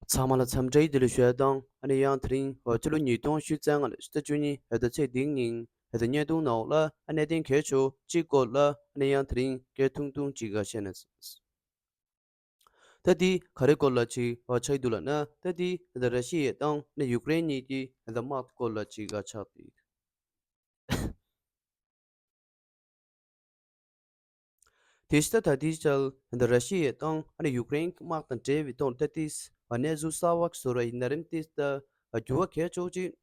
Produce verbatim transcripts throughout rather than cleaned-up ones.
ཚང་མ་ལ་འཚམས་འདྲིའི་བདེ་ལེགས་ཞུ་ཡ་དང་། ཨ་ནི་ཡང་དེ་རིང་ཕྱི་ལོ་ཉིས་སྟོང་ཉི་ཤུ་རྩ་ལྔ་ལོའི་ཕྱི་ཟླ་བཅུ་གཉིས་ཕྱི་ཟླ་ཚེས་བདུན་ཉིན་ཕྱི་ཟླ་བརྙན་ཐུང་ནང་ལ་ཨ་གནད་དོན་གལ་ཆེ་བ་གཅིག་སྐོར་ལ་ཨ་ནི་ཡང་དེ་རིང་སྐད་ཐུང་ཐུང་ཅིག་བཤད་ན། ད་འདི་ག་རེ་སྐོར་ལ་ཅིག་ཆགས་ཀྱི་འདུག་ལབ་ན། ད་འདི་ར་ཤི་ཡ་དང་ཨ་ནི་ཡུཀ་རེན་གཉིས་ཀྱི་དམག་སྐོར་ལ་ཅིག་ཆགས་འདུག་དེ་ཕྱི་ད་ལྟའི་ཆར་འདི་ར་ཤི་ཡ་དང་ཨ་ནི་ཡུཀ་རེན་དམག་དང་འབྲེལ་བའི་ཐོག་ད་ལྟའི་གནས་ཚུལ་གསར་པ་བཟོ་ར་ཡིན་ན་རིམ་དེ་ད་འགྱུར་བ་གལ་ཆེ་ཅིག་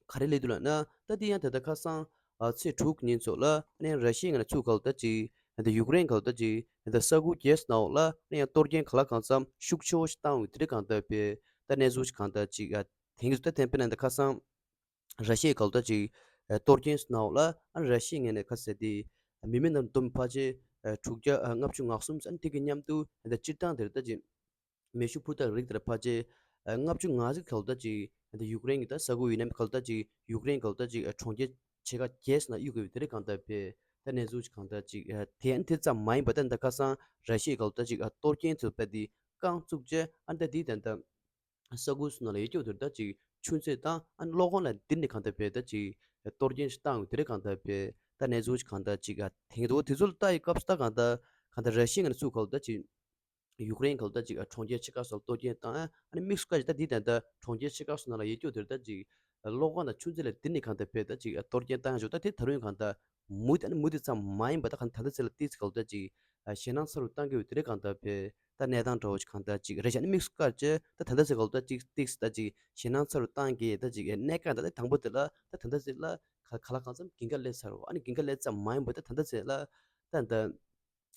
ག་རེ་སླེབས་འདུག་ལབ་ན། ད་དེ་ཡང་ད་ལྟ་ཁ་སང་ཚེས་དྲུག་ཉིན་ཚོ་ལ་ཨ་ནི་ར་ཤི་ཡ་ངོས་ནས་ཚུར་ག་ལ་ད་ཅིག་འདི་ཡུཀ་རེན་ག་ལ་ད་ཅིག་འདི་ས་ཁུལ་བརྒྱད་ནང་ལ་ཨ་ནི་ཡང་གཏོར་སྐྱོན་ག་ལ་གང་འཚམ་ཤུགས་ཆེ་བོ་ཞིག་བཏང་ཡོད། དེ་རིང་གང་ལྟར་བས་ད་གནས་ཚུལ་ཞིག་གང་ལྟར་ཅིག་ཨ་དེང་གི་ད་ཐེམ་པེ་ན་ད་ཁ་སང་ར་ཤི་ཡ་ག་ལ་ད་ཅིག་གཏོར་སྐྱོན་སུ་ནང་ལ་ཨ་ར་ཤི་ཡའི་ངོས་ནས་ཁ་གསལ་ཏེ་མི་མེད་ན་འདུམ་ཕལ་ཆེར་དྲུག་བརྒྱ་ལྔ་བཅུ་ང་གསུམ་ཨ་ནི་དེ་གི་མཉམ་དུ་ད་སྤྱིར་བཏང་དེར་ད་ཅིག་མེ་ཤུགས་འཕུར་མདའ་རིགས་དེར་ཕལ་ཆེར་ལྔ་བཅུ་ང་གཅིག་ག་ལ་ད་ཅིག་ད་ཡུཀ་རེན་གྱི་ད་ས་ཁུལ་ཡིན་ནམ་ག་ལ་ད་ཅིག་ཡུཀ་རེན་ག་ལ་ད་ཅིག་གྲོང་ཁྱེར་ཆེ་ཁག་བརྒྱད་ནང་གཡུག་དགོས་པའི་དེ་རིང་གང་ལྟར་བས་ད་གནས་ཚུལ་ཞིག་གང་ལྟར་ཅིག་དེ་ཨ་ནི་དེ་ཙམ་མ་ཡིན་པ་ད་ད་ཁ་སང་ར་ཤི་ཡ་ག་ལ་ད་ཅིག་གཏོར་སྐྱོན་ཚུལ་བས་དེ་རྐང་བཙུགས་རྗེས་ཨ་ནི་ད་དེའི་ད་ད། ས་ཁུལ་སོ་ནང་ལ་ཡོད་རྒྱུ་དེར་ད་ཅིག་ཆུ་མཛོད་དང་ཨ་ནི་གློག་ཁང་ལ་འདི་ནས་གང་ལྟར་བས་ད་ཅིག་གཏོར་སྐྱོན་ཞིག་བཏང་ཡོད། དེ་རིང་གང་ལྟར་བས་ད་གནས་ཚུལ་ཞིག་གང་ལྟར་ཅིག་ཨ་དེང་དུ་དེ་ཚོ་ལ་ལྟ་ཡི་སྐབས་སུ་ད་གང་ལྟར་གང་ལྟར་ར་ཤི་ཡ་ངོས་ནས་ཚུར་ག་ལ་ད་ཅིག་ཡུཀ་རེན་ག་ལ་ད་ཅིག་གྲོང་ཁྱེར་ཆེ་ཁག་སོགས་གཏོར་སྐྱོན་བཏང་ཨ་ནི་དམིགས་སུ་བཀར་ཅིག་ད་འདི་ད་ལྟ་གྲོང་ཁྱེར་ཆེ་ཁག་སོ་ནང་ལ་ཡོད་རྒྱུ་དེར་ད་ཅིག་གློག་ཁང་དང་ཆུ་མཛོད་ལ་འདི་ནས་གང་ལྟར་བས་ད་ཅིག་གཏོར་སྐྱོན་བཏང་ཡོད། ད་དེ་ད་རུང་གང་ལྟར་མུ་མཐུད་ཨ་ནི་མུ་མཐུད་ཙམ་མ་ཡིན་པ་ད་གང་ད་ལྟ་ཚེ་ལ་ཏིས་ག་ལ་ད་ཅིག་ཞེད་སྣང་ཚ་རུ་བཏང་གི་ཡོད། དེ་རིང་གང་ལྟར་བས་ད་གནས་སྟངས་འདྲ་བོ་ཞིག་གང་ལྟར་ཅིག་རེད་ཤག་ཨ་ནི་དམིགས་སུ་བཀར་བྱས་ད་ད་ལྟ་ཚེ་ག་ལ་ད་ཅིག་ཏིས་ད་ཅིག་ཞེད་སྣང་ཚ་རུ་བཏང་གི་ད་ཅིག་གནད་འགག་ད་ད་དང་པོ་དེ་ལ་ད་ད་ལྟ་ཚེ་ལ་ག་ག་ལ་གང་འཚམ་འགན་ཁག་སླེབས་ཚར་བ། ཨ་ནི་འགན་ཁག་སླེབས་ཙམ་མ་ཡིན་པ་ད་ད་ལྟ་ཚེ་ལ་ད་ད།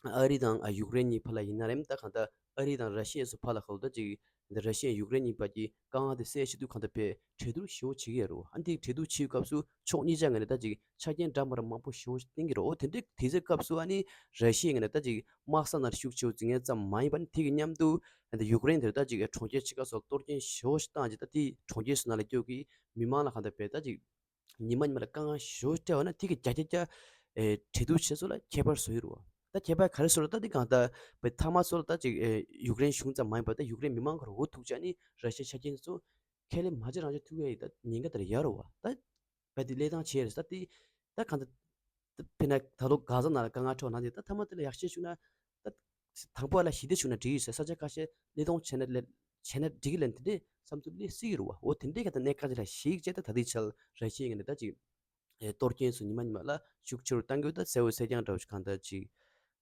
ཨ་རི་དང་ཨ་ཡུཀ་རེན་གཉིས་བར་ལ་ཡིན་ན་རེད། ད་གང་ལྟར་ཨ་རི་དང་ར་ཤི་ཡ་སོགས་བར་ལ་ག་ལ་ད་ཅིག་འདི་ར་ཤི་ཡ་ཡུཀ་རེན་གཉིས་བར་གྱི་དཀའ་ངལ་དེ་སེལ་ཆེད་དུ་གང་ལྟར་བས་གྲོས་བསྡུར་ཞེ་པོ་བྱེད་ཀྱི་ཡོད་རེད། ཨ་འདི་གྲོས་བསྡུར་བྱེད་པའི་སྐབས་སུ་ཕྱོགས་གཉིས་ཆ་ངོས་ནས་ད་ཅིག་ཆ་རྐྱེན་འདྲ་མི་འདྲ་མང་པོ་ཞེ་པོ་བསྟན་གྱི་རེད། འོ་དེ་འདྲའི་དུས་ཚོད་སྐབས་སུ་ཨ་ནི་ར་ཤི་ཡའི་ངོས་ནས་ད་ཅིག་དམག་ས་ནང་ཤུགས་ཆེ་བོ་འཛིན་མཁན་ཙམ་མ་ཡིན་པ་ནི་དེ་གི་མཉམ་དུ་འདི་ཡུཀ་རེན་དེར་ད་ཅིག་གྲོང་ཁྱེར་ཆེ་ཁག་སོགས་གཏོར་སྐྱོན་ཞེ་པོ་ཞིག་བཏང་རྗེས་ད་དེ་གྲོང་ཁྱེར་སོགས་ནང་ལ་སྐྱོད་ཀྱི་མི་མང་ལ་གང་ལྟར་བས་ད་ཅིག་ཉི་མ་ཉི་མ་ལ་དཀའ་ངལ་ཞེ་པོ་སྤྲད་པ་ན་དེ་གི་བརྒྱ་ཆ་བརྒྱ་ཨེ་གྲོས་བསྡུར་བྱེད་ཚུལ་ལ་ཁྱད་པར་བཟོ་ཡི་རེད་བ། ད་ཁྱད་པར་ག་རེ་བཟོ་རེད། ད་དེ་གང་ལྟར་བའི་མཐའ་མ་ཚོ་ལ་ད་ཅིག་ཨེ་ཡུཀ་རེན་གཞུང་ཙམ་མ་ཡིན་པར་ད་ཡུཀ་རེན་མི་མང་གི་འུ་ཐུག་བྱས་ནི་ར་ཤི་ཡའི་ཆ་རྐྱེན་ཚོ་ཁས་ལེན་མ་བྱེད་རང་བྱེད་ཐུག་ཡ་ཡི་ད་ཉེན་ཁ་དེར་ཡོད་རེད་བ། ད་བས་དེ་ལས་སྟངས་བྱས་རེད། ད་དེ་ད་གང་ལྟར་ད་དཔེར་ན་ད་ལོ་གྷ་ཛ་ནང་ལ་དཀའ་ངལ་འཕྲད་པ་ནང་དེ་ད་མཐའ་མ་དེ་ལ་ཡག་ཤོས་བྱུང་ན་ད་དང་པོ་ལ་ཞི་བདེ་བྱུང་ན་འགྲིག་ཡོད་ཟེར། ས་ཆ་ཁ་ཤས་གནས་སྟངས་བྱས་ན་ལས་བྱས་ན་འགྲིག་གི་ལན་དེ་འདྲའི་བསམ་ཚུལ་སླེབས་སྲིད་ཀྱི་རེད་བ། འོ་དེ་འདྲའི་ག་ད་གནད་འགག་ཅིག་ལ་གཞིགས་བྱས་ད་ད་ལྟའི་ཆར་ར་ཤི་ཡའི་ངོས་ནས་ད་ཅིག་ཨེ་གཏོར་སྐྱོན་སོགས་ཉི་མ་ཉི་མ་ལ་ཤུགས་ཆེ་རུ་གཏང་གི་ཡོད། ད་གསལ་བོ་གསལ་རྐྱང་འདྲ་བོ་ཞིག་གང་ལྟར་ཅིག་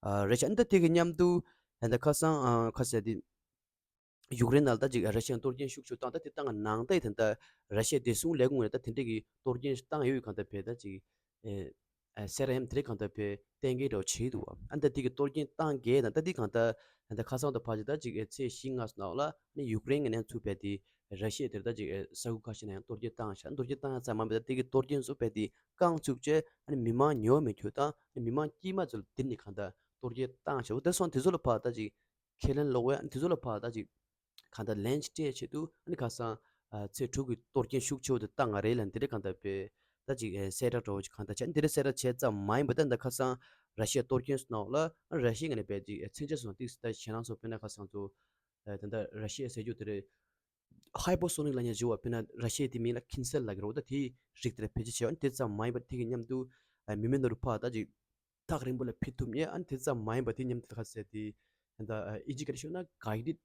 ཨ་རེད་ཤག་ཨ་ནི་ད་དེ་གི་མཉམ་དུ་ད་ལྟ་ཁ་སང་ཨ་ཁ་ཟེར་དེ་ཡུཀ་རེན་ནང་ལ་ད་ཅིག་ར་ཤི་ཡའི་གཏོར་སྐྱོན་ཤུགས་ཆེ་བཏང་། ད་དེ་བཏང་གི་ནང་ད་ཡི་ད་ལྟ་ར་ཤི་ཡའི་བདེ་སྲུང་ལས་ཁུངས་ནས་ད་དེ་འདྲས་ཀྱི་གཏོར་སྐྱོན་བཏང་ཡོད་གང་ལྟར་བས་ད་ཅིག་ཨེ་ཨེ་གསལ་ར་ཡམ་དེ་རིང་གང་ལྟར་བས་གཏན་འཁེལ་འདྲ་བོ་བྱས་འདུག་བ། ཨ་ནི་ད་དེ་གི་གཏོར་སྐྱོན་བཏང་གས་དང་ད་དེ་གང་ལྟར་ད་ལྟ་ཁ་སང་དང་ཕལ་ཆེར་ད་ཅིག་ཨེ་ཚེས་བཞི་ལྔ་སོགས་ནང་ལ་ཨ་ནི་ཡུཀ་རེན་གྱི་ནས་ཚུར་བས་དེ་ར་ཤི་ཡ་དེར་ད་ཅིག་ཨེ་ས་ཁུལ་ཁ་ཤས་ནང་ཡང་གཏོར་སྐྱོན་བཏང་ཤག་གཏོར་སྐྱོན་བཏང་ཡ་ཙམ་མ་ཡིན་པ་ད་དེ་གི་གཏོར་སྐྱོན་ཚོ་བས་དེ་རྐང་བཙུགས་བྱས་ཨ་ནི་མི་མང་ཉེ་བ་མི་ཁྱོད་དང་ཨ་ནི་མི་མང་དཀྱུས་མ་ཚོ་ལ་དེ་ནས་གང་ལྟར་གཏོར་སྐྱོན་བཏང་ཤག་འོ་དེ་སོང་དེ་ཚོ་ལ་ཕར་ད་ཅིག་ཁས་ལེན་ལོག་པས་དེ་ཚོ་ལ་ཕར་ད་ཅིག་གང་ལྟར་ལན་ཅིག་སྤྲད་ཆེད་དུ་ཨ་ནི་ཁ་སང་ཨ་ཚེས་དྲུག་གི་གཏོར་སྐྱོན་ཤུགས་ཆེ་བོ་དེ་བཏང་ང་རེད་ལབ་འདི་འདྲ་གང་ལྟར་བས་ད་ཅིག་ཨེ་གསལ་བསྒྲགས་འདྲ་བོ་ཅིག་གང་ལྟར་བྱས། འདི་འདྲ་གསལ་བསྒྲགས་བྱས་ཙམ་མ་ཡིན་པ་ད་ད་ཁ་སང་ར་ཤི་ཡ་གཏོར་སྐྱོན་སོགས་ནང་ལ་ཨ་ར་ཤི་ཡ་ངོས་ནས་བས་ཅིག་ཨེ་མཚོན་ཆ་སོགས་ཏིག་ཙམ་ད་ཞེད་སྣང་སོགས་དཔེར་ན་ཁ་སང་ཚོ་ཨེ་ད་ད་ར་ཤི་ཡ་ཟེར་རྒྱུ་དེ་རེད། ཧའི་པར་སོ་ནིག་ལབ་མཁན་ཞིག་ཡོད་པ། དཔེར་ན་ར་ཤི་ཡ་དེ་མིང་ལ་ཁིན་སེལ་ལབ་ཀྱི་རེད་བ། ད་དེའི་རིགས་དེ་ལ་བེད་སྤྱོད་བྱས་པ་ཨ་ནི་དེ་ཙམ་མ་ཡིན་པ་དེ་གི་མཉམ་དུ་ཨ་མི་མེད་ནོར་བུ་ཕར་ད་ཅིག་ཐག་རིང་པོ་ལ་ཕུད་ཐུབ་མཁན་ཨ་ནི་དེ་ཙམ་མ་ཡིན་པ་དེ་མཉམ་དུ་ཁ་གསལ་དེ་ད་ཨིན་ཇི་སྐད་ཤོད་ན་guided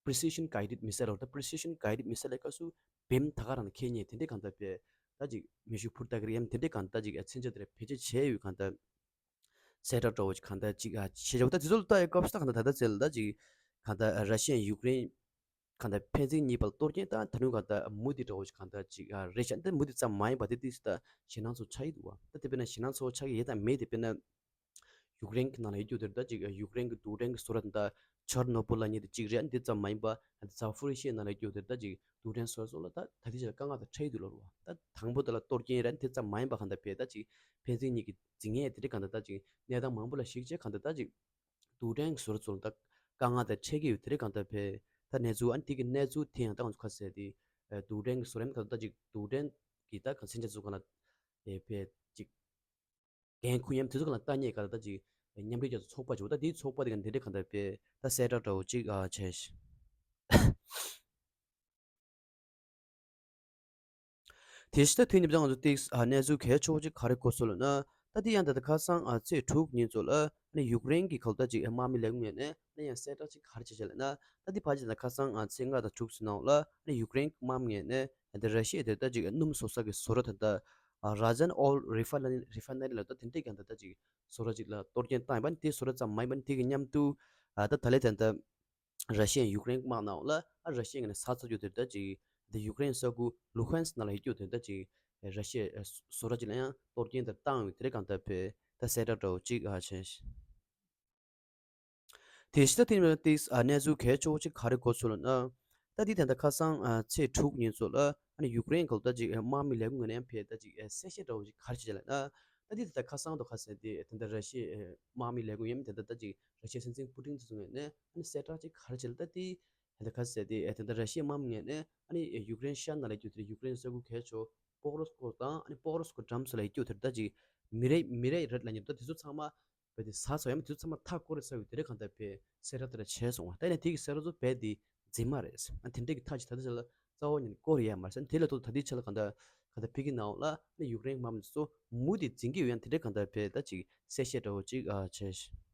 precision guided missile ལབ། ད་precision guided missile ལབ་སྐབས་སུ་བེམ་ད་ག་རང་ནས་འཁེལ་མཁན་དེ་འདྲས་གང་ལྟར་བས་ད་ཅིག་མེ་ཤུགས་འཕུར་མདའ་གི་རེད་ཡམ་དེ་འདྲས་གང་ལྟར་ཅིག་མཚོན་ཆ་དེ་འདྲ་བེད་སྤྱོད་བྱས་ཡོད་གང་ལྟར་གསལ་བསྒྲགས་འདྲ་བོ་ཅིག་གང་ལྟར་ཅིག་ཨ་བྱེད་ཆོག་ད་དེ་ཚོ་ལ་ལྟ་ཡི་སྐབས་སུ་ད་གང་ལྟར་ད་ལྟ་ཚེ་ལ་ད་ཅིག་གང་ལྟར་ར་ཤི་ཡ་ཡུཀ་རེན་གང་ལྟར་ཕན་ཚུན་གཉིས་བར་གཏོར་སྐྱོན་ད་ད་དུང་གང་ལྟར་མུ་མཐུད་འདྲ་བོ་ཅིག་གང་ལྟར་ཅིག་ཨ་རེད་ཤག་འདི་མུ་མཐུད་ཙམ་མ་ཡིན་པ་དེ་ཏིག་ཙམ་ད་ཞེད་སྣང་ཚོ་ཆགས་ཀྱི་འདུག་བ། ད་དེ་དཔེར་ན་ཞེད་སྣང་ཚོ་ཆགས་ཀྱི་ཡོད་དང་མེད་དེ་དཔེར་ན་ཡུཀ་རེན་གྱི་ནང་ལ་ཡོད་རྒྱུ་དེར་ད་ཅིག་ཡུཀ་རེན་གྱི་རྡུལ་ཕྲན་གྱི་བཟོ་གྲྭ་དེ་ད་ཆར་ནོ་བུལ་ལབ་མཁན་དེ་གཅིག་རེད། ཨ་ནི་དེ་ཙམ་མ་ཡིན་པ་ཨ་ནི་ཛ་ཕོ་རི་ཤི་ཡ་ནང་ལ་ཡོད་རྒྱུ་དེར་ད་ཅིག་རྡུལ་ཕྲན་བཟོ་གྲྭ་ཚོ་ལ་ད་ད་ལྟའི་ཆར་དཀའ་ངལ་དང་འཕྲད་ཀྱི་འདུག་ལབ་རེད་བ། ད་དང་པོ་དེ་ལ་གཏོར་སྐྱོན་རེད། ཨ་ནི་དེ་ཙམ་མ་ཡིན་པ་གང་ལྟར་བས་ད་ཅིག་ཕན་ཚུན་གཉིས་ཀྱི་འཛིང་ངད་དེ་འདྲ་གང་ལྟར་ད་ཅིག་གནས་སྟངས་མང་པོ་ལ་གཞིགས་བྱས་གང་ལྟར་ད་ཅིག་རྡུལ་ཕྲན་གྱི་བཟོ་གྲྭ་ཚོ་ལ་ད་དཀའ་ངལ་དང་འཕྲད་ཀྱི་ཡོད་དེ་འདྲ་གང་ལྟར་བས་ད་གནས་ཚུལ་ཨ་ནི་དེ་གི་གནས་ཚུལ་དེ་ཡང་ད་ང་ཚོ་ཁ་གསལ་དེ་རྡུལ་ཕྲན་གྱི་བཟོ་གྲྭ་ཡིན་གང་ལྟར་ད་ཅིག་རྡུལ་ཕྲན་གྱི་ད་ག་མཚོན་ཆ་ཚོ་གང་ལ་ཨེ་བས་ཅིག་འགན་འཁུར་མཁན་དེ་ཚོ་གང་ལ་ལྟ་རྙེད་ག་ལ་ད་ཅིག་མཉམ་འབྲེལ་རྒྱལ་ཚོགས་ཚོགས་པ་ཅིག་ད་དེའི་ཚོགས་པ་དེ་ག་འདི་འདྲ་གང་ལྟར་བས་ད་གསལ་བསྒྲགས་འདྲ་བོ་ཅིག་ཨ་བྱས་ཤག་དེ་བཞིན་ད་དེ་ཉིན་ང་ཚོ་ཏིག་ཨ་གནས་ཚུལ་གལ་ཆེ་བོ་ཅིག་ག་རེ་གོ་སོང་ལབ་ན། ད་དེ་ཡང་ད་ལྟ་ཁ་སང་ཨ་ཚེས་དྲུག་ཉིན་ཚོ་ལ་ཨ་ནི་ཡུཀ་རེན་གྱི་ག་ལ་ད་ཅིག་དམག་མི་ལས་ཁུངས་ངོས་ནས་ཨ་ནི་ཡང་གསལ་བསྒྲགས་ཅིག་ག་རེ་བྱས་བྱས་ལབ་ན། ད་དེ་ཕལ་ཆེར་ད་ལྟ་ཁ་སང་ཨ་ཚེས་ལྔ་དང་དྲུག་ཚོའི་ནང་ལ་ཨ་ནི་ཡུཀ་རེན་དམག་མི་ངོས་ནས་ད་ལྟ་ར་ཤི་ཡའི་དེ་ད་ཅིག་སྣུམ་བཟོ་ས་གི་བཟོ་གྲྭ་ད་ལྟ་ཨ་Russian oil refinery refinery ལ་ད་དེ་འདྲས་ཀྱང་ད་ལྟ་ཅིག་བཟོ་གྲྭ་ཅིག་ལ་གཏོར་སྐྱོན་བཏང་ཡོད་པ་ནི་དེ་བཟོ་གྲྭ་ཙམ་མ་ཡིན་པ་ནི་དེ་གི་མཉམ་དུ་ཨ་ད་ད་ལས་ད་ལྟ་ར་ཤི་ཡ་ཡུཀ་རེན་དམག་ནང་ལ་ཨ་ར་ཤི་ཡ་ངོས་ནས་ཟ་ཚར་རྒྱུ་དེ་ད་ཅིག་འདི་ཡུཀ་རེན་ས་ཁུལ་ལུ་ཧན་སི་ནང་ལ་ཡོད་རྒྱུ་དེ་ད་ཅིག་ར་ཤི་ཡ་བཟོ་གྲྭ་ཅིག་ལ་ཡང་གཏོར་སྐྱོན་དེ་བཏང་ཡོད་དེ་རེད། གང་ལྟར་བས་ད་གསལ་བསྒྲགས་འདྲ་བོ་ཅིག་ཨ་བྱས། དེ་ཕྱི་ད་ཐེངས་མ་ཏིག་ཨ་གནས་ཚུལ་གལ་ཆེ་བོ་ཅིག་ག་རེ་གོ་སོང་ལབ་ན། ད་འདི་ད་ལྟ་ཁ་སང་ཨ་ཚེས་དྲུག་ཉིན་ཚོ་ལ་ཨ་ནི་ཡུཀ་རེན་ག་ལ་ད་ཅིག་དམག་མི་ལས་ཁུངས་ངོས་ནས་ཡང་ཕེ་ད་ཅིག་གསལ་བཤད་འདྲ་བོ་ཅིག་ག་རེ་བྱས་ལབ་ན། ད་འདི་ད་ལྟ་ཁ་སང་དུ་ཁ་སང་དེ་ད་ལྟ་ར་ཤི་ཡའི་དམག་མི་ལས་ཁུངས་ཡིན་ད་ལྟ་ད་ཅིག་ར་ཤི་ཡའི་སྲིད་འཛིན་པུ་ཏིན་ཚོ་ངོས་ནས་ཨ་ནི་གསལ་བསྒྲགས་ཅིག་ག་རེ་བྱས་ལབ་ད་དེ་ད་ལྟ་ཁ་སང་དེ་ད་ལྟ་ར་ཤི་ཡའི་དམག་མི་ངོས་ནས་ཨ་ནི་ཡུཀ་རེན་ཤར་ནང་ལ་ཡོད་དེ་ཡུཀ་རེན་ས་ཁུལ་གལ་ཆེ་པོ་ཀོ་རོ་སྐོ་དང་ཨ་ནི་པོ་རོ་སྐོ་འགྲམ་ཚོ་ལ་ཡོད་དེ་ད་ཅིག་མི་རེ་མི་རེ་རེད་ལ་ཉེ་ད་དེ་ཚོ་ཚང་མ་བས་དེ་ཟ་ཚོ་ཡང་དེ་ཚོ་ཚང་མ་མཐའ་བསྐོར་རེ་ཚ་བའི་དེ་རེད། གང་ལྟར་བས་གསལ་བསྒྲགས་དེ་འདྲ་བྱས་སོང་བ། ད་ནས་དེ་གི་གསལ་བསྒྲགས་ཚོ་བས་དེ་རྫུན་མ་རེད། ཨ་དེ་འདྲས་ཀྱི་ཐག་ཅིག་ད་ལྟ་ཆ་ལ་རྩ་བ་ཉིད་ནས་བསྐོར་ཡ་མ་རེད། དེ་ལ་ཐུག་ད་ལྟའི་ཆ་ལ་གང་ལྟར་གང་ལྟར་ཕི་གི་ནང་ལ་ནི་ཡུཀ་རེན་དམག་མི་ཚོ་མུ་མཐུད་འཛིང་གི་ཡོད། ཡང་དེ་འདྲས་གང་ལྟར་བས་ད་ཅིག་གསལ་བཤད་འདྲ་བོ་ཅིག་ཨ་བྱས།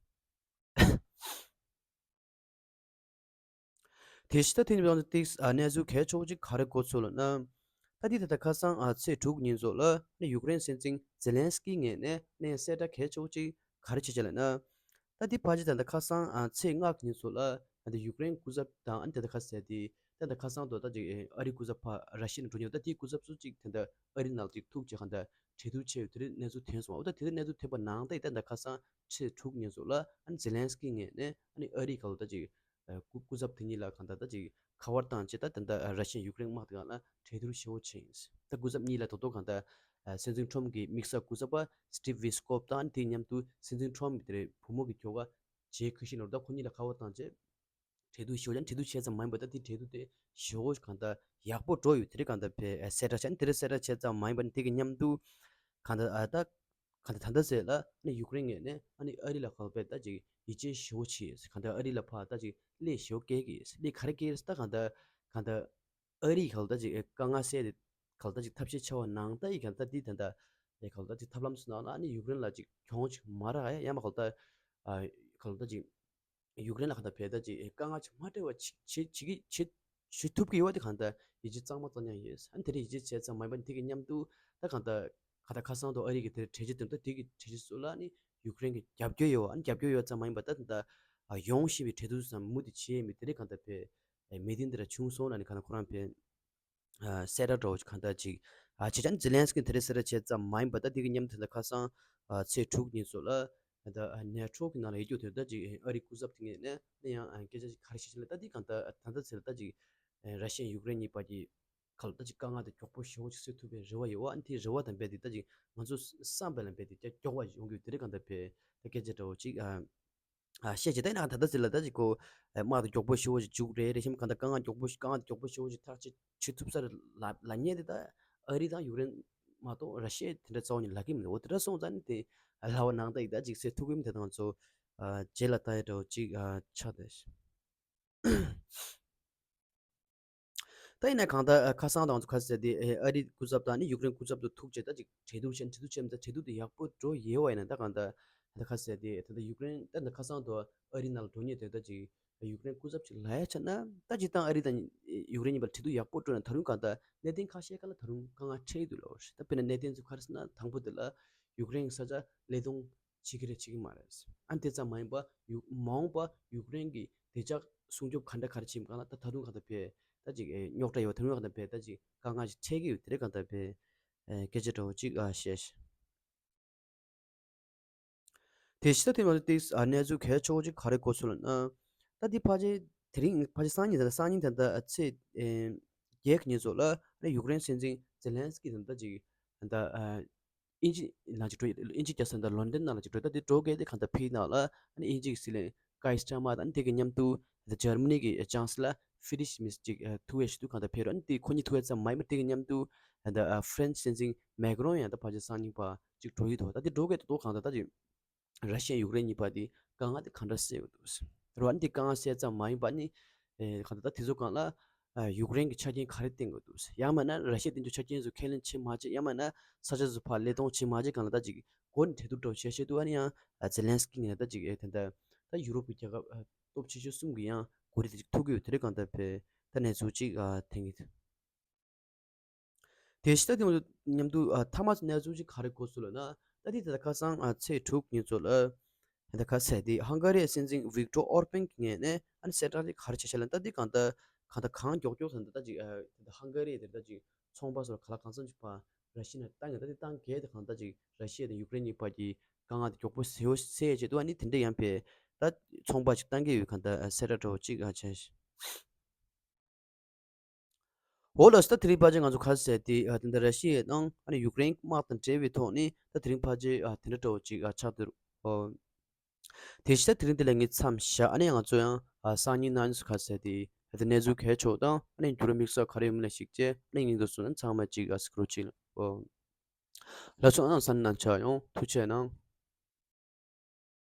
དེ་ཕྱི་ད་ཐེངས་ནི་ཏིག་ཨ་གནས་ཚུལ་གལ་ཆེ་བོ་ཅིག་ག་རེ་གོ་སོང་ལབ་ན། ད་འདི་ད་ལྟ་ཁ་སང་ཨ་ཚེས་དྲུག་ཉིན་ཚོ་ལ་ནི་ཡུཀ་རེན་སྲིད་འཛིན་ཛེ་ལན་སི་ཀི་ངོས་ནས་ནི་གསལ་བསྒྲགས་གལ་ཆེ་བོ་ཅིག་ག་རེ་བྱས་བྱས་ལབ་ན། ད་འདི་ཕལ་ཆེར་ད་ལྟ་ཁ་སང་ཨ་ཚེས་ལྔ་ཉིན་ཚོ་ལ་ད་ལྟ་ཡུཀ་རེན་སྐུ་ཚབ་དང་ཨ་ནི་ད་ལྟ་ཁ་སང་དེ་ད་ལྟ་ཁ་སང་དུ་ད་ཅིག་ཨ་རི་སྐུ་ཚབ་ཕ་ར་ཤི་ཡ་ནས་འགྲོ་མྱོང་། ད་དེའི་སྐུ་ཚབ་ཚོ་ཅིག་ད་ལྟ་ཨ་རི་ནང་ལ་ཅིག་ཐུག་ཅིག་གང་ལྟར་གྲོས་བསྡུར་བྱས་ཡོད་དེ་རིགས་གནས་ཚུལ་ཐོན་སོང་བ། འོ་ད་དེ་རིགས་གནས་ཚུལ་ཐོན་པ་ནང་ད་ད་ལྟ་ཁ་སང་ཚེས་དྲུག་ཉིན་ཚོ་ལ་ཨ་ནི་ཛེ་ལན་སི་ཀི་ངོས་ནས་ཨ་ནི་ཨ་རི་ག་ལ་ད་ཅིག་ཨ་སྐུ་སྐུ་ཚབ་དེ་གཉིས་ལ་གང་ལྟར་ད་ཅིག་ཁ་པར་བཏང་བྱས་ད་ད་ལྟ་ར་ཤི་ཡ་ཡུཀ་རེན་དམག་དེ་ག་ལ་གྲོས་བསྡུར་ཞེ་བོ་བྱས་ཡིན། ད་སྐུ་ཚབ་གཉིས་ལ་ད་དུང་གང་ལྟར་ཨ་སྲིད་འཛིན་ཁྲོམ་གྱི་དམིགས་བསལ་སྐུ་ཚབ་པ་སི་ཊིབ་ཝི་སི་ཀོབ་དང་དེ་མཉམ་དུ་སྲིད་འཛིན་ཁྲོམ་དེ་རེད་བུ་མོ་གི་ཁྱོ་ག་ཇེ་ཁུ་ཤི་ནོར་ད་ཁོ་གཉིས་ལ་ཁ་པར་བཏང་བྱས་གྲོས་བསྡུར་ཞེ་བོ་བྱས་ནས་གྲོས་བསྡུར་དེ་ཞེ་བོ་གང་ལྟར་ཡག་པོ་འགྲོ་ཡོད། དེ་རིགས་གང་ལྟར་བས་གསལ་བསྒྲགས་བྱས་ནས་དེ་རིགས་གསལ་བསྒྲགས་བྱས་ཙམ་མ་ཡིན་པ་ནི་དེ་གི་མཉམ་དུ་གང་ལྟར་ཨ་ད་གང་ལྟར་ད་ལྟ་ཟེར་ལ་ནི་ཡུཀ་རེན་ངོས་ནས་ཨ་ནི་ཨ་རི་ལ་གང་ལྟར་ད་ཅིག་ཡིད་ཆེས་ཞེ་བོ་བྱས། གང་ལྟར་ཨ་རི་ལ་ཕར་ད་ཅིག་སླད་ཞེ་བོ་སྐྱེལ་གི་སླད་ག་རེ་སྐྱེལ་ད་གང་ལྟར་གང་ལྟར་ཨ་རི་གང་ལྟར་ཅིག་དཀའ་ངལ་སེལ་ཏེ་གང་ལྟར་ཅིག་ཐབས་ཤེས་ཆེ་བ་ནང་ད་ཡིག་གང་ལྟར་དེ་ད་ལྟ་གང་ལྟར་ཅིག་ཐབས་ལམ་སུ་ནང་ལ་ཨ་ནི་ཡུཀ་རེན་ལ་ཅིག་གྱོང་ཅིག་མ་རག་ཡ་ཡ་མ་གང་ལྟར་གང་ལྟར་ཅིག་ཡུཀ་རེན་ལ་གང་ལྟར་བས་ད་ཅིག་དཀའ་ངལ་ཅིག་མ་སྤྲད་པ་ཅིག་བྱེད་བྱེད་ཀྱི་བྱེད་བྱེད་ཐུབ་ཀྱི་ཡོད་པ་དེ་གང་ལྟར་ཡིད་ཆེས་གཙང་མ་གཙང་རྐྱང་ཡོད། ཨ་ནི་དེ་རིང་ཡིད་ཆེས་བྱས་ཙམ་མ་ཡིན་པ་ནི་དེ་གི་མཉམ་དུ་ད་གང་ལྟར་གང་ལྟར་ཁ་སང་དུ་ཨ་རི་གི་དེར་གྲོས་ཆོད་དེ་འདྲ་དེ་གི་གྲོས་ཆོད་སུ་ལ་ནི་ཡུཀ་རེན་གི་རྒྱབ་སྐྱོར་ཡོད། ཨ་ནི་རྒྱབ་སྐྱོར་ཡོད་ཙམ་མ་ཡིན་པ་ད་ད་ཡོང་བཞིན་པའི་གྲོས་བསྡུར་ཙམ་མུ་མཐུད་བྱེད་མི་དེ་རིགས་གང་ལྟར་བས་མི་དེ་འདི་ར་བྱུང་སོང་ལ་ནི་གང་ལྟར་ཁོ་རང་བས་གསལ་བསྒྲགས་འདྲ་བོ་གང་ལྟར་ཅིག་ཨ་བྱས་ཙང་ཛེ་ལན་སི་ཀི་དེ་རིང་གསལ་བསྒྲགས་བྱས་ཙམ་མ་ཡིན་པ་ད་དེ་གི་མཉམ་དུ་ད་ཁ་སང་ཨ་ཚེས་དྲུག་ཉིན་ཚོ་ལ་ད་ནེ་ཊོ་གི་ནང་ལ་ཡོད་རྒྱུ་དེ་ད་ཅིག་ཨ་རི་སྐུ་ཚབ་དེ་ངོས་ནས་ནི་ཡང་སྐད་ཆ་ཅིག་ག་རེ་བཤད་ཅིག་ལ་ད་དེ་གང་ལྟར་ད་ལྟ་ཚེ་ལ་ད་ཅིག་ར་ཤི་ཡ་ཡུཀ་རེན་གཉིས་བར་གྱི་ཁ་ལ་ད་ཅིག་དཀའ་ངལ་དེ་མགྱོགས་པོ་ཞེ་བོ་ཅིག་སེལ་ཐུབ་པའི་རེ་བ་ཡོད་པ། ཨ་ནི་དེའི་རེ་བ་དང་རྦད་དེ་ད་ཅིག་ང་ཚོ་བསམ་པའི་ལ་རྦད་དེ་ཀྱང་མགྱོགས་པ་ཡོང་རྒྱུ་དེ་རིགས་གང་ལྟར་བས་ད་སྐད་ཆ་འདྲ་བོ་ཅིག་ཨ། ཨ་བཤད་ཅིག་ད་ཡིན་ན་ད་ལྟ་ཟེར་ལ་ད་ཅིག་གོ་དམག་དེ་མགྱོགས་པོ་ཞེ་བོ་ཞིག་འཇུག་རེད། རེད་ཤིམ་གང་ལྟར་དཀའ་ངལ་མགྱོགས་པོ་ཞིག་དཀའ་ངལ་དེ་མགྱོགས་པོ་ཞིག་དཀའ་ངལ་དེ་མགྱོགས་པོ་ཞེ་བོ་ཞིག་ཐག་ཆོད་ཆོད་ཐུབ་ས་རེད་ལབ་ལབ་མཁན་དེ་ད་ཨ་རི་དང་ཡུཀ་རེན་མ་གཏོགས་ར་ཤི་ཡ་དེ་འདྲ་རྩ་བ་ཉིད་ལབ་ཀྱི་མི་འདུག་འོ་དེ་འདྲ་སོང་ཙང་ནི་དེ་ལབ་པ་ནང་ད་ཡིག་ད་ཅིག་ཟེར་ཐུབ་ཀྱི་མི་དེ་དང་ཚོ་རྗེས་ལ་ད་ཡ་འདྲ་བོ་ཅིག་ཆགས་ཏེ། ད་ཡིན་ན་གང་ལྟར་ཁ་སང་དང་ཁ་ཟེར་དེ་ཨ་རི་སྐུ་ཚབ་དང་ནི་ཡུཀ་རེན་སྐུ་ཚབ་ཏུ་ཐུག་བྱས་ད་ཅིག་གྲོས་བསྡུར་བྱས་གྲོས་བསྡུར་བྱས་མི་ཚད་གྲོས་བསྡུར་དེ་ཡག་པོ་འགྲོ་ཡོད་པ་ཡིན་ན་ད་གང་ལྟར་ད་ཁ་ཟེར་དེ་ད་ལྟ་ཡུཀ་རེན་ད་ད་ཁ་སང་དུ་ཨ་རི་ནང་ལ་འགྲོ་མཁན་དེ་ད་ཅིག་ཡུཀ་རེན་སྐུ་ཚབ་ཅིག་ལ་ཡ་ཆ་ན་ད་ཅིག་ད་ཨ་རི་དང་ཡུཀ་རེན་གཉིས་བར་གྲོས་བསྡུར་ཡག་པོ་འགྲོ་ན་ད་རུང་གང་ལྟར་གནད་དོན་ཁ་ཤས་ཀ་ལ་ད་རུང་དཀའ་ངལ་འཕྲད་ཀྱི་འདུག་ལབ་པ་རེད། ད་དཔེར་ན་གནད་དོན་ཚོ་ག་རེ་ཟེར་ན་དང་པོ་དེ་ལ་ཡུཀ་རེན་གྱི་ས་ཆ་ལས་དོན་བྱེད་ཀྱི་རེད་བྱེད་ཀྱི་མ་རེད། ཨ་དེ་ཙམ་མ་ཡིན་པ་ཡུ་མ་འོངས་པ་ཡུཀ་རེན་གྱི་བདེ་འཇགས་སྲུང་སྐྱོབ་ག་འདྲ་ག་རེ་བྱེད་མཁན་ལ་ད་ད་དུང་གང་ལྟར་བས་ད་ཅིག་ཨེ་རྙོག་དྲ་ཡོད་པ་ད་དུང་གང་ལྟར་བས་ད་ཅིག་དཀའ་ངལ་ཅིག་འཕྲད་ཀྱི་ཡོད། དེ་རེད་གང་ལྟར་བས་ཨེ་སྐད་ཆ་འདྲ་བོ་ཅིག་ཨ་བཤད། དེ་ཕྱི་ད་དེ་མ་ཏིག་ཨ་གནས་ཚུལ་གལ་ཆེ་བོ་ཅིག་ག་རེ་གོ་སོང་ལབ་ན། ད་དེ་ཕལ་ཆེར་དེ་རིང་ཕལ་ཆེར་སང་ཉིན་ད་ལྟ་སང་ཉིན་ད་ལྟ་ཚེས་ཨེ་བརྒྱད་ཀྱི་ཉིན་ཚོ་ལ་ཨ་ནི་ཡུཀ་རེན་སྲིད་འཛིན་ཛེ་ལན་སི་ཀི་དང་ད་ཅིག་ད་ཨ། དབྱིན་ཇི་ནང་ཅིག་འགྲོ་ཡི་དབྱིན་ཇི་རྒྱལ་ས་འདི་ལོན་ཌོན་ནང་ལ་ཅིག་འགྲོ། ད་དེ་འགྲོ་གལ་དེ་གང་ལྟར་ཕིའི་ནང་ལ་ཨ་ནི་དབྱིན་ཇི་གི་སྲིད་བློན་ཀའི་སི་ཊར་མར་དང་ཨ་ནི་དེ་གི་མཉམ་དུ་ད་འཇར་མ་ནི་གི་ཅང་སི་ལར་ཧྥི་རི་ཤི་མིས་ཅིག་ཐུག་ཡས་ཤིག་ཏུ་གང་ལྟར་ཕེབས་རོགས། ཨ་ནི་དེ་ཁོ་གཉིས་ཐུག་ཡས་ཙམ་མ་ཡིན་པར་དེ་གི་མཉམ་དུ་ད་ཧྥ་རན་སི་སྲིད་འཛིན་མེག་རོན་ཡང་ད་ཕལ་ཆེར་སང་ཉིན་པ་ཅིག་འགྲོ་ཡི་འདུག་ད་དེ་འགྲོ་གལ་དེ་གང་ལྟར་ད་ཅིག་ར་ཤི་ཡ་ཡུཀ་རེན་གཉིས་བར་དེ་དཀའ་ངལ་དེ་གང་འདྲ་སེལ་དགོས་འདུག་རོགས། ཨ་ནི་དེ་དཀའ་ངལ་སེལ་ཙམ་མ་ཡིན་པར་ནི་གང་ལྟར་ད་དེ་ཚོ་སྒང་ལ། ཨ་ཡུཀ་རེན་གྱི་ཆ་རྐྱེན་ག་རེ་བསྟན་དགོས་འདུག་ཡང་མིན་ན་ར་ཤི་ཡ་དེ་ཚོ་ཆ་རྐྱེན་ཚོ་ཁས་ལེན་བྱེད་མ་བྱེད། ཡང་མིན་ན་ས་ཆ་ཚོ་ཕར་ལེན་གཏོང་བྱེད་མ་བྱེད་སྒང་ལ་ད་ཅིག་འགོ་ནས་གྲོས་བསྡུར་འདྲ་བོ་བྱེད་བྱེད་འདུག་ཨ་ནི་ཡང་ཨ་ཛེ་ལན་སི་ཀི་ངོས་ནས་ད་ཅིག་ཨེ་ད་ལྟ་ད་ཡུ་རོབ་ཀྱི་རྒྱལ་ཁབ་ཨ་སྟོབས་ཆེ་ཤོས་གསུམ་གྱིས་ཡང་གོ་རིམ་དེ་ཅིག་ཐུག་གི་ཡོད། དེ་རིང་གང་ལྟར་བས་ད་གནས་ཚུལ་ཅིག་ཨ་ཐོན་གྱི་འདུག་དེ་བཞིན་ད་དེ་མཉམ་དུ་ཨ་མཐའ་མ་གནས་ཚུལ་ཅིག་ག་རེ་གོ་སོང་ལབ་ན། ད་དེ་ད་ལྟ་ཁ་སང་ཨ་ཚེས་དྲུག་ཉིན་ཚོ་ལ་ད་ལྟ་ག་ཟེར་དེ་ཧང་ག་རི་སྲིད་འཛིན་ཝིག་ཏོར་ཨོར་པན་གྱི་ངོས་ནས་ཨ་ནི་གསལ་བསྒྲགས་ཅིག་ག་རེ་བྱས་ཤག་ལབ་ན། ད་དེ་གང་ལྟར་གང་ལྟར་གང་མགྱོགས་མགྱོགས་ད་ད་ཅིག་ཨ་ད་ཧང་ག་རི་དེ་ད་ཅིག་ཚོང་པ་ཚོར་ག་ལ་གང་འཚམ་ཅིག་ཕར་ར་ཤི་ཡ་ནས་བཏང་གི། ད་དེ་བཏང་གི་དེ་གང་ལྟར་ཅིག་ར་ཤི་ཡ་དང་ཡུཀ་རེན་གཉིས་བར་གྱི་དཀའ་ངལ་དེ་མགྱོགས་པོ་སེལ་སེལ་ཡ་ཆེད་དུ་ཨ་ནི་དེ་འདྲ་ཡང་བས་ད་ཚོང་པ་ཅིག་བཏང་གི་ཡོད། གང་ལྟར་གསལ་བསྒྲགས་འདྲ་བོ་ཅིག་ཨ་བྱས། འོ་ལགས་སོ། ད་དེ་རིང་ཕལ་ཆེར་ང་ཚོ་ག་རེ་ཟེར་དེ་ཨ་དེ་འདྲ་ར་ཤི་ཡ་དང་ཨ་ནི་ཡུཀ་རེན་དམག་དང་འབྲེལ་བའི་ཐོག་ནས་ད་དེ་རིང་ཕལ་ཆེར་ཨ་དེ་འདྲ་འདྲ་བོ་ཅིག་ཨ་ཆགས་འདུག་ཨོ། དེ་བཞིན་ད་དེ་རིང་འདི་ལ་ངས་མཚམས་བཞག་ཨ་ནི་ང་ཚོ་ཡང་ཨ་སང་ཉིན་གནངས་ཉིན་སུ་ག་རེ་ཟེར་དེ་ཨ་དེ་གནས་ཚུལ་གལ་ཆེ་བ་དང་ཨ་ནི་འགྱུར་བ་དམིགས་བསལ་ག་རེ་ཡོད་མེད་ལ་གཞིགས་བྱས་ཨ་ནི་ཉིན་དུ་སོང་ན་ཚང་མ་ཅིག་ཨ་སི་ཀྲོ་ཅིག་ཨོ། ལགས་སོ། ཨ་ནི་གནངས་ཉིན་ཆ་ཡང་ཐུགས་རྗེ་གནང་།